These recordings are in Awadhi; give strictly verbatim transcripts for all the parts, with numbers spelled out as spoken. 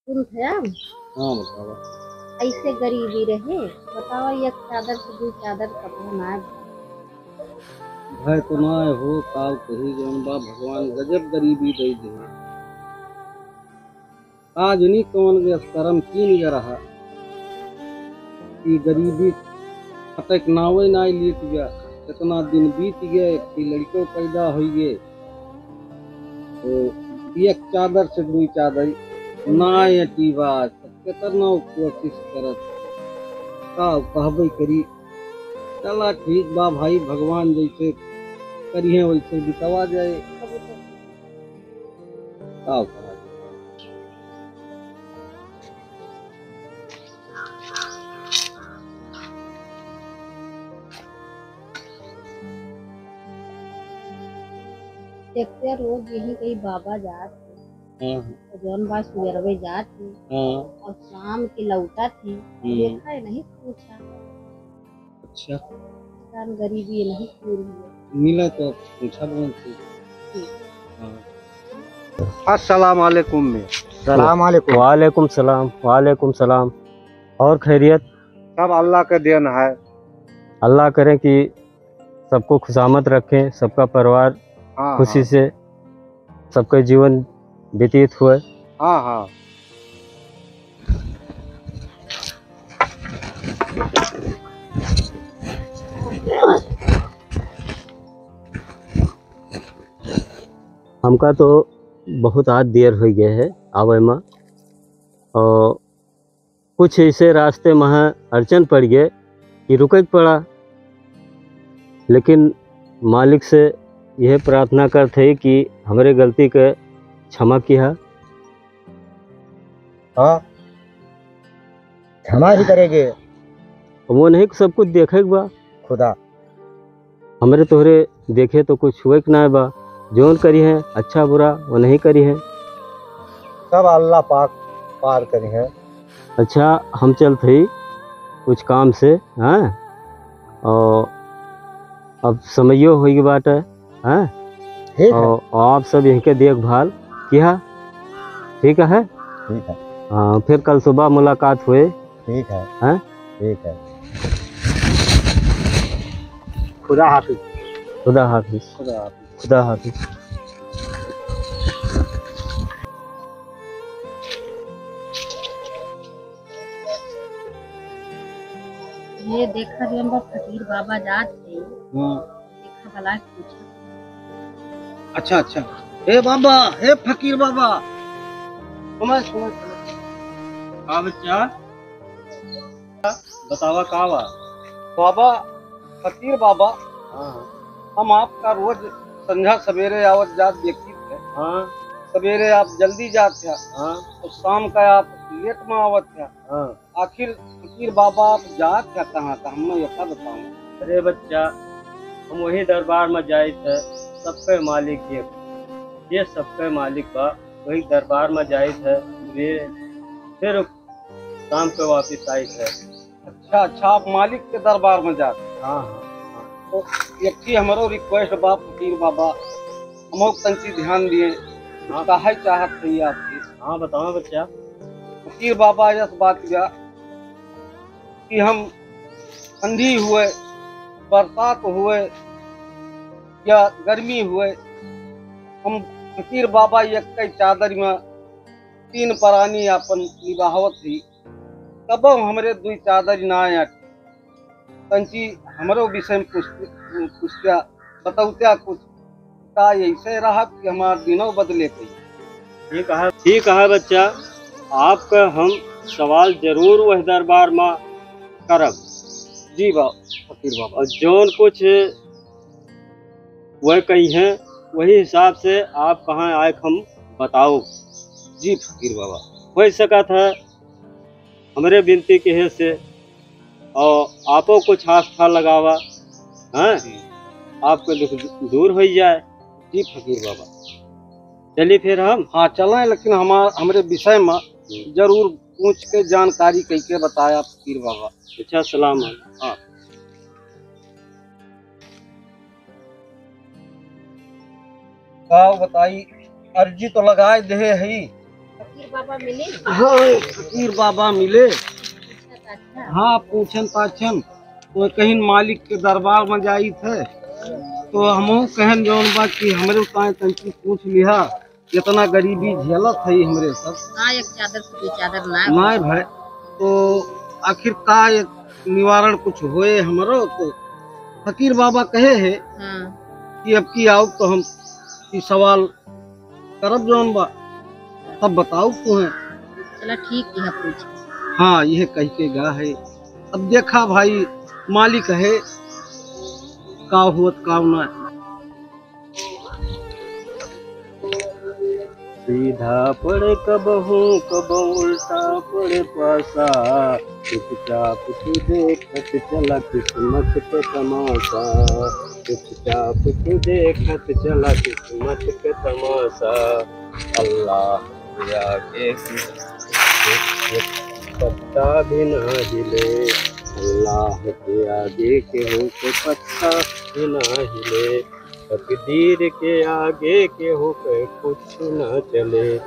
सुनत हया? हाँ, बतावा। ऐसे गरीबी रहे, बतावा, एक चादर से दुइ चादर कपड़ा ना भय तो ना हो, काल कही जौन बा, भगवान गजब गरीबी दे दे। आज नी कौन गैस करम कीन गया रहा कि गरीबी फटक नावे ना लेत गया। कितना दिन बीत गए, एक लड़को पैदा हो गए, तो एक चादर से दुइ चादर ना अटी बा। कितना कोशिश करत, का कहबे करी। चला ठीक बा भाई, भगवान जैसे करिहे वैसे बितवा जाए। का करा जाए? देखते रोज यही कहीं बाबा जात है। हाँ। तो जौन बा सुबेरवे जात ही हाँ। और शाम के लौटत ही, हम्म। देखा है नहीं पूछा। अच्छा। इंसान गरीबी नहीं पूरी है। मिला तो पूछा बहुत से। ठीक। हाँ। अस्सलाम वालेकुम में। सलाम वालेकुम। वालेकुम सलाम, वालेकुम सलाम। और खैरियत? सब अल्लाह के देन है। अल्लाह करें कि सबको खुशामद रखें, सबका परिवार हाँ, खुशी हाँ। से सबका जीवन व्यतीत हुए। हाँ, हाँ। हमका तो बहुत आज देर हो गए है आवे में, और कुछ ऐसे रास्ते में अड़चन पड़ गए कि रुके के पड़ा, लेकिन मालिक से यह प्रार्थना करत है कि हमरे गलती के क्षमा किया। हाँ, क्षमा ही करेंगे। वो नहीं, सब कुछ देखे के बा। खुदा। हमरे तोहरे देखे तो कुछ हुए के ना बा, जौन करी है अच्छा बुरा वो नहीं करी है। सब अल्लाह पाक पार करी है। अच्छा, हम चलत हई कुछ काम से, हाँ, और अब समयो हो गई बात है, हाँ, ठीक है। और आप सब यहीं के देखभाल किया, ठीक है, ठीक है। हाँ, फिर कल सुबह मुलाकात हुए। ठीक है। हैं? ठीक है। खुदा हाफिज। खुदा हाफिज। खुदा हाफिज। खुदा हाफिज। ये देखा जौन बा फकीर बाबा जात है। हाँ। देखा भला पूछा। अच्छा, अच्छा। हे बाबा, हे फकीर बाबा। सुना, सुना, सुना। हाँ बच्चा। बतावा का बा? बाबा, फकीर बाबा, हाँ। हम आपका रोज संझा सवेरे आवत जात देखित है। हाँ। सवेरे आप जल्दी जात है। हाँ। और शाम का आप लेट में आवत है। हाँ। आखिर फकीर बाबा आप जात है कहाँ का? हमें यका बताओ। अरे बच्चा, हम वही दरबार में जाइत है, सबके मालिक एक, जे सबके मालिक बा, वही दरबार में जाइत है। वे फिर शाम के वापिस आइत है। अच्छा, अच्छा, आप मालिक के दरबार में जात? हाँ, हाँ, हाँ। तो एक ही हमरो request बा फकीर बाबा, हमहू तंची ध्यान दिए। हाँ। काहे चाहत है आपके? हाँ, बताओ बच्चा। फकीर बाबा, यस बात बा कि हम ठंडी हुए, बरसात हुए या गर्मी हुए, हम फकीर बाबा एक कई चादर में तीन परानी आपन निभावत ही, तबो हमरे दुई चादर ना अट। तंची हमरो विषय में पूछ-, पूछत्या, बतौत्या कुछ, का ऐसे रहत कि हमार दिनों बदले कई? ठीक है, ठीक है बच्चा, आपका हम सवाल जरूर वह दरबार में करब। जी बा, फकीर बाबा। और जौन कुछ वह कही हैं, वही हिसाब से आप कहाँ आए हम बताओ। जी फकीर बाबा। हो सकत है हमरे विनती के से और आपो कुछ आस्था लगावा, हैं? जी। आपके दुख दूर हो जाए। जी फकीर बाबा। चलिए फिर हम। हाँ, चलें, लेकिन हमार, हमरे विषय में हम्म। जरूर पूछ के जानकारी कई के बताया फकीर बाबा। अच्छा, सलाम है। हाँ। का बताई, अर्जी तो लगाए देहे हई, बाबा मिले? हाँ, फकीर बाबा मिले। हाँ, पूछन पाछन, तो कहिन मालिक के दरबार में जाइत है, तो हमहू कहन जौन बा कि हमरे ताईं तनकी पूछ लिहा, इतना गरीबी झेलत है हमरे सब। हाँ, एक चादर से कोई चादर ना। नाय भाई, तो आखिर का एक निवारण कुछ होए हमरो? तो फकीर बाबा कहे है हाँ। कि अब की आओ तो हम ई सवाल करब जौन बा, तब बताओ तू है। चला ठीक है, पूछ। हाँ, यह कह के गा है। अब देखा भाई, मालिक है, का हुअत का ना। सीधा पड़े कबहूँ, कबहूँ उल्टा पड़े पासा। चुपचाप तू देखत चला किस्मत के तमाशा। चुपचाप तू देखत चला किस्मत के तमाशा। अल्लाह के आगे केहू के पत्ता भी ना हिले। अल्लाह के आगे केहू के पत्ता भी ना हिले। तकदीर के आगे केहू के कुछ ना चले।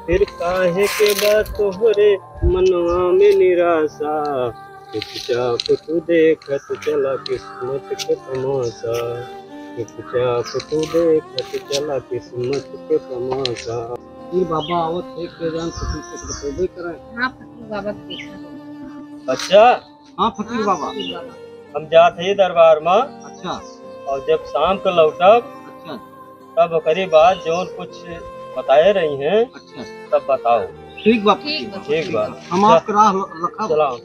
फिर काहे के बा तोहरे मनवा में निराशा? चुपचाप तू देखत चला किस्मत के तमाशा। चुपचाप तू देखत चला किस्मत के तमाशा। ई बाबा आवत है, के जान कुछ कुछ बतौबे करे। हाँ, फकीर बाबा के देखा। अच्छा। हाँ, फकीर हाँ, बाबा। फकीर बाबा। हम जात है दरबार में। अच्छा। और जब शाम के लौटब, अच्छा। तब ओकरे बाद जौन कुछ बताए रही हैं, अच्छा। तब बताओ। ठीक बा, ठीक बा। ठीक बा। हम आपके राह ल-, रखब। चलाओ।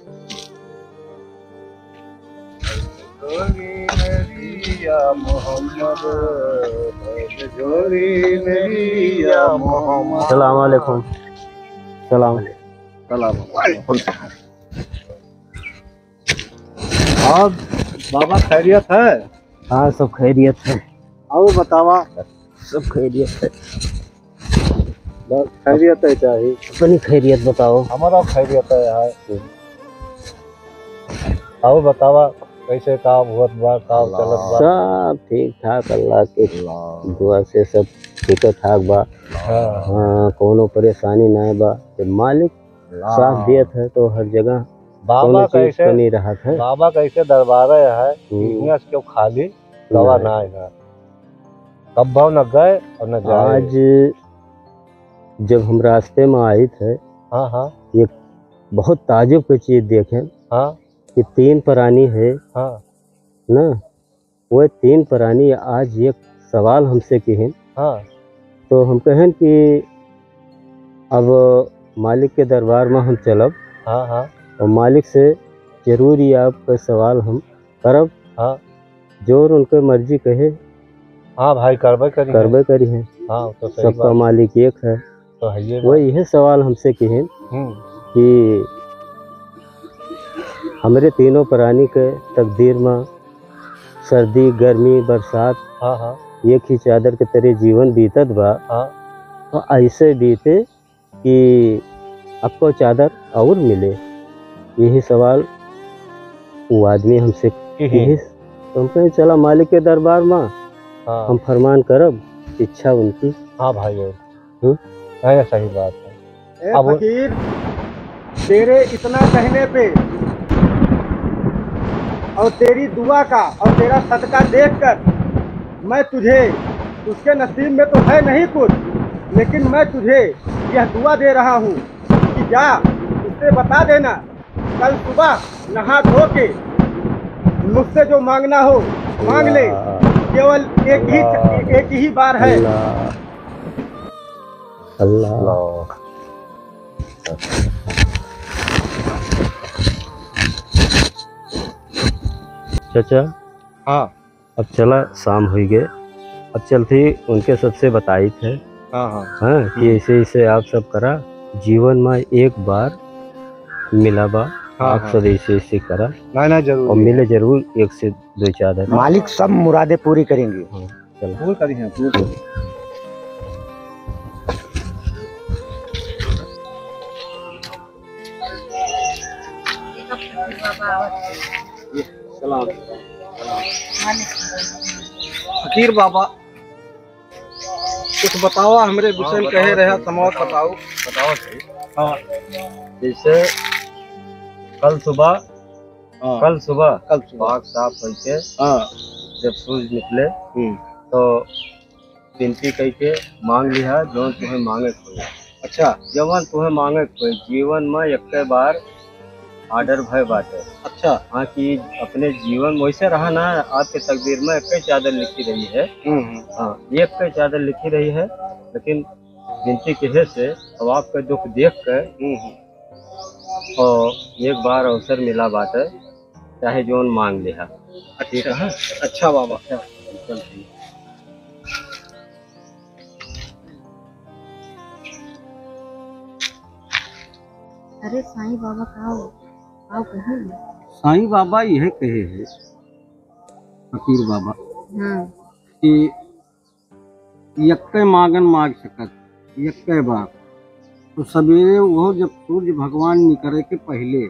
सलाम अलैकुम। सलाम। सलाम। और बाबा खैरियत है? हाँ, सब खैरियत है। और बतावा? सब खैरियत है। बस खैरियत है चाही। अपनी खैरियत बताओ। हमारा खैरियत है यार। और बतावा, कैसे काम हुअत बा, काम चलत बा? सब ठीक ठाक, अल्लाह के दुआ से सब ठीक ठाक बा। हाँ। हाँ, कोनो परेशानी नाय बा। जब मालिक साथ दियत है तो हर जगह बाबा कोनो चीज कैसे, कमी रहत है। बाबा कैसे दरबारे है, हम्म। इतना से क्यों खाली दवा ना। ना है ना। कब्बो न गए और न जाए। आज जब हम रास्ते में आइत है, हाँ, हाँ। एक बहुत ताजुब के चीज देखे हाँ। कि तीन प्राणी है हाँ। ना, वो तीन प्राणी आज एक सवाल हमसे किहिन। हाँ। तो हम कहेन कि अब मालिक के दरबार में हम चलब हाँ, हाँ। और मालिक से जरूर ये आपका सवाल हम करब। हाँ। जोर उनके मर्जी कहे, हाँ भाई, करबे करी है। करबे करी है। हाँ, तो सही सबका बात। मालिक एक है। तो है ये वो बात। यह सवाल हमसे किहे हम्म। कि हमरे तीनों प्राणी के तकदीर में सर्दी, गर्मी, बरसात हाँ, हाँ। एक ही चादर के तरे जीवन बीतत बा। हाँ। तो ऐसे बीते कि अक्को चादर और मिले? यही सवाल वो आदमी हमसे किहे। किहे। तो हम कहे, "चला मालिक के दरबार में, हाँ। हम फरमान करब, इच्छा उनकी।" हाँ भाई, हम्म? नहीं, सही बात है। ए अब फकीर, तेरे इतना कहने पे और तेरी दुआ का और तेरा सदका देखकर मैं तुझे, उसके नसीब में तो है नहीं कुछ, लेकिन मैं तुझे यह दुआ दे रहा हूँ कि जा, उससे बता देना, कल सुबह नहा धो के मुझसे जो मांगना हो, मांग ले। अल्लाह। केवल एक ही, अल्लाह। एक ही बार है। अल्लाह। अल्लाह। अल्लाह। चाचा। हाँ। अब चला, शाम हुई गए, अब चलती उनके सबसे बताइत है। हाँ, हाँ। हाँ, कि हम्म। ऐसे, ऐसे आप सब करा, जीवन में एक बार मिला बा, हाँ, आप हाँ। सब ऐसे, ऐसे करा। नहीं, नहीं, जरूर और है। मिले जरूर एक से दो चार दिन। मालिक सब मुरादें पूरी करेंगे। हाँ, चला। पूरी करी हैं, पूरी करी। सलाम। फकीर बाबा, कुछ बतावा हमरे हाँ, विषय में, बताओ कहे रहा, सही, समाज बताओ। बताओ। बताओ सही। हाँ। जैसे कल सुबह, हाँ। कल सुबह कल सुबह। पाक साफ होइके हाँ। जब सूरज निकले, हम्म। तो विनती कइके मांग लिहा, जौन तुहें मांगे के होई। अच्छा। जवन तुहें मांगे के होई, जीवन में एक्के बार order भय बाटे। अच्छा। हाँ, कि अपने जीवन में वैसे रहा ना, आपके तकदीर में एक्के चादर लिखी रही है। हम्म, हम्म। हाँ, एक्के चादर लिखी रही है, लेकिन विनती कहे से अब आपके दुख देख के हम्म, हम्म। और एक बार अवसर मिला बाटे, चाहे जौन मांग लिहा। अच्छा, ठीक है? अच्छा बाबा। अच्छा, चल ठीक। अरे साईं बाबा का हो? आओ कहीं। साईं बाबा यह कहे है, फकीर बाबा, हाँ। कि यक्के मांगन मांग सकत, यक्के बार। तो सबेरे वो जब सूरज भगवान निकरे के पहिले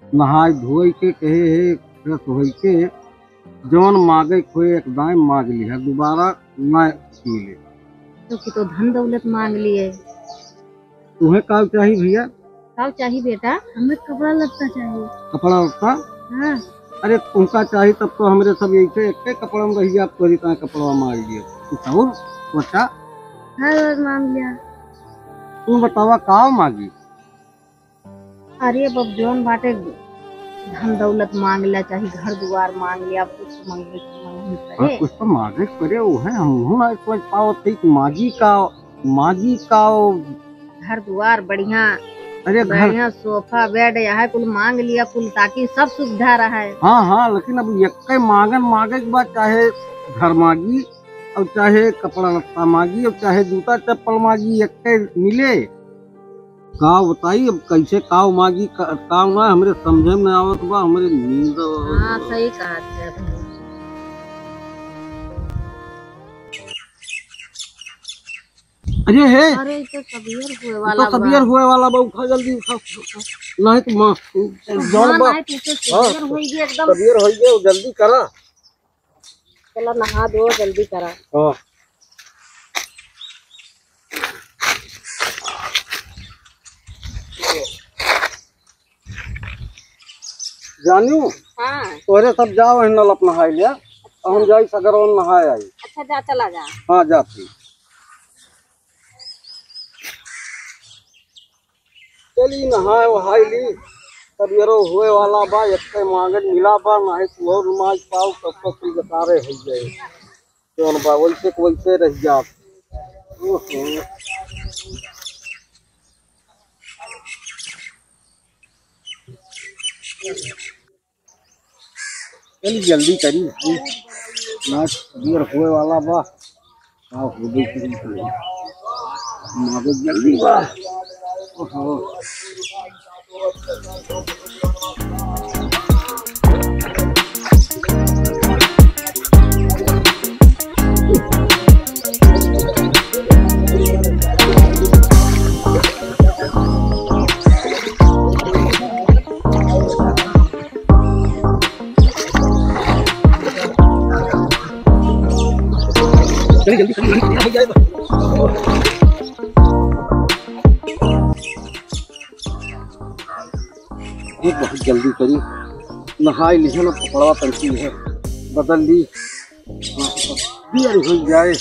नहाय धोय के कहे है, fresh होय के जवन मांगे के होए एक दाएं मांग लिहा, दोबारा ना मिले। तो कि तो धन दौलत मांग लिए। तुहें का चाही भैया? का चाही बेटा? हमें कपड़ा लत्ता चाहिए। कपड़ा लत्ता? हाँ। अरे तुमका चाही तब तो हमरे सब यही से एक कपड़ा में रही, आप तोरी का कपड़ा मार लिए। कुछ और बच्चा? हाँ, और मांग लिया। तू बतावा का मांगी? अरे बाप, जौन बाटे धन दौलत मांग लिया, चाहे घर दुआर मांग लिया, कुछ मांगे, कुछ मांगे हाँ, करे। कुछ तो मांगे करे, वो है, हम ना सोच पावत थी कि मांगी का मांगी का वो घर दुआर बढ़िया, अरे घर बढ़िया सोफा बेड, यह कुल मांग लिया कुल, ताकि सब सुविधा रहे। हाँ, हाँ, लेकिन अब यक्के मांगन मांगे के बाद चाहे घर मांगी और चाहे कपड़ा लत्ता मांगी और चाहे जूता चप्पल मांगी, यक्के मिले। का बताई अब कैसे काव मांगी, का, काव ना हमरे समझे में आवत बा, हमरे नींद आवत बा। हाँ, सही कहा थे। अरे हे, अरे, ई तो सबेर होए ई वाला तो बा। सबेर होए वाला बा, उठा जल्दी, उठा। नहीं तो माँ, हाँ, जौन बा। नहीं तो ई तो हाँ, सबेर होई गया एकदम। सबेर होई गया, जल्दी करा। चला नहा दो, जल्दी करा। हाँ। जानू, हाँ। तोहरे सब जाओ, वहीं नल अपना नहाई लिया। अच्छा। हम जाई सगरवन नहाए आई। अच्छा, जा, चला जा। हाँ, जाती। चली नहाए वहाई ली, तबियरो होए वाला बा, एक्के मांगन मिला बा, नाहीं तू और नमाज पाओ, तब तक कुल बेकारे हो जाए। जौन बा वैसे के वैसे रह जात। ओहो। चल जल्दी करी, नाच देर होए वाला बा। का हो गई करी तो? मारे जल्दी बा। ओहो। जल्दी, जल्दी, जल्दी, जल्दी, जल्दी, जल्दी। ये बहुत जल्दी करी, नहाई लिहे ना, कपड़वा तनकी है, बदल ली, बियर हो जाए।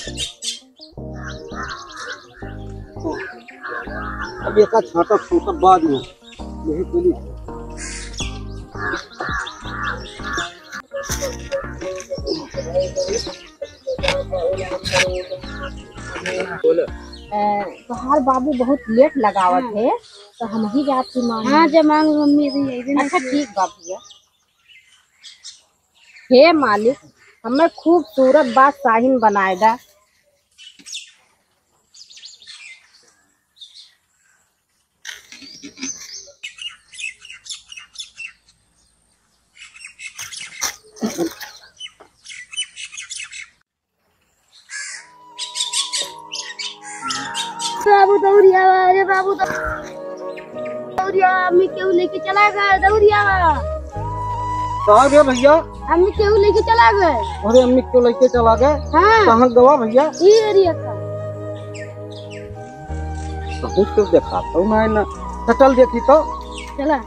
अब एका छाटा छूटा बाद में, यही बोली। बोलो। अ, तोहार बाबू बहुत लेट लगावत हाँ। है, तो हम ही जात की मांग हाँ, ले। जब मांग लो, मम्मी अभी अइबे ना अच्छा, किए। ठीक बा भैया। हे मालिक, हमें खूबसूरत बादशाहिन बनाए दा। बाबू दौड़ी आवा, अरे बाबू दौ-, दौड़ी आवा, अम्मी केहू लेके चला गए, दौड़ी आवा। कहाँ गए भैया? अम्मी केहू लेके चला गए। अरे अम्मी क्यों लेके चला गए? हाँ। कहाँ गवा भैया? ई एरिया का। कुछ तो देखा तो ना है ना। तो चल देखी तो। चला।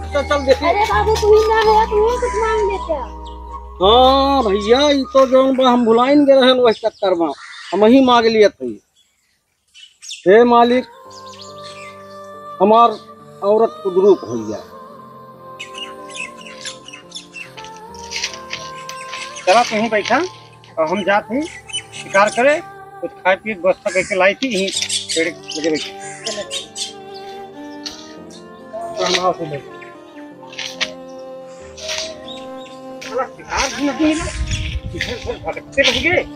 तो चल देखी। अरे बाबू, तू ही ना है, तू ही कुछ मांग लेते। हाँ भैया, ई तो जौन बा हम भुलाइन गए रहन वही चक्कर में। हम ही मांग लिया था। हे मालिक, हमार औरत कुदरूप होइ जाए। चला, तू ही बैठा और हम जात ही शिकार करे, कुछ खाए पिए के व्यवस्था करके लाई थी, यहीं पेड़ लगे बैठे। तो हम आओ से बैठे। साला शिकार भी नहीं मिला, इधर उधर भटकते रह गए।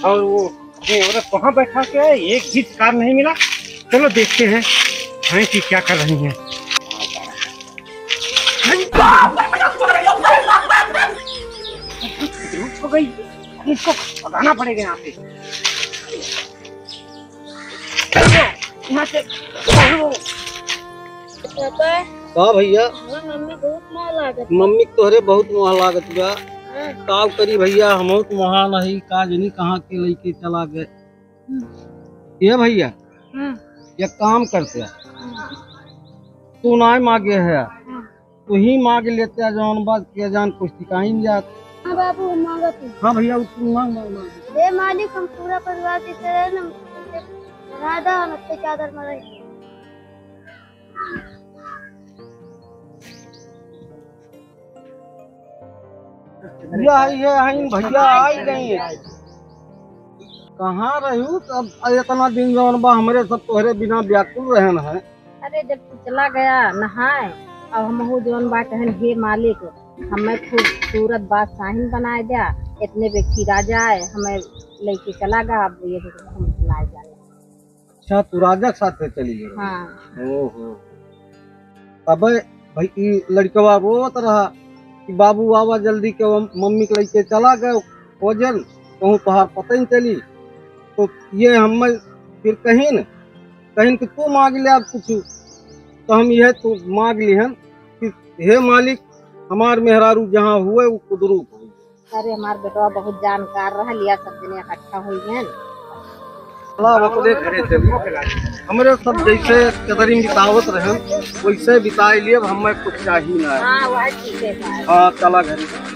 और वो ये औरत कहाँ बैठा के है, एक भी शिकार नहीं मिला। चलो देखते हैं भैंस जी क्या कर रही हैं। धूप हो गई, इसको भगाना पड़ेगा यहाँ से। यहाँ से। पापा, का भैया? हमार मम्मी बहुत मोह लागत बा। मम्मी के तोहरे बहुत मोह लागत बा। हाँ। का करी भैया, हमहू तो वहाँ नहीं, का जनी कहाँ के लइके चला गए। हम्म। ये भैया, हम्म। एक काम करते हैं, हम्म। तू ना मांगे है, हम्म। तू ही मांग लेते हैं, जौन बात के जान कुछ ठिकाइन जात। हाँ बाबू, हम मांगत ही। हाँ भैया, तू मांग, मांग, मांग। हे मालिक, हम पूरा परिवार जिते रहे ना, बना दा, हम अच्छे चादर में रहे। भैया, आई है, आई भैया, आई गई है। कहाँ रहू? अब इतना दिन जौन बा, हमरे सब तोहरे बिना व्याकुल रहन है। अरे, जब तू चला गया नहाए, अब हमहू जौन बा कहन, "हे मालिक, हमें खूबसूरत बादशाहिन बनाए द्या, इतने पे खीरा जाए, हमें लेके चला गया, अब ये हम बनाए जाए।" अच्छा, तू राजा के साथे चली गई? हाँ। ओहो। अबे भाई, ई लड़कवा रोत रहा कि बाबू आवा जल्दी के, वो मम्मी के लेके चला गए खोजन, कहूँ तोहार पता ही चली। तो ये हमें फिर कहिन, कहिन कि तू मांग ले अब कुछ, तो हम यह तो मांग लिहन कि हे मालिक, हमार मेहरारू जहाँ हुए वो कुदरूप हुए। अरे, हमार बेटवा बहुत जानकार रहा, लिया सब जने इकट्ठा हुई हैं। चला, अब अपने घरे चली। हमरे सब जैसे कदरिन बितावत रहन, वैसे बिताए लिए, अब हमें कुछ चाहिए ना है। हाँ, वह ठीक है भाई। हाँ, चला घरे।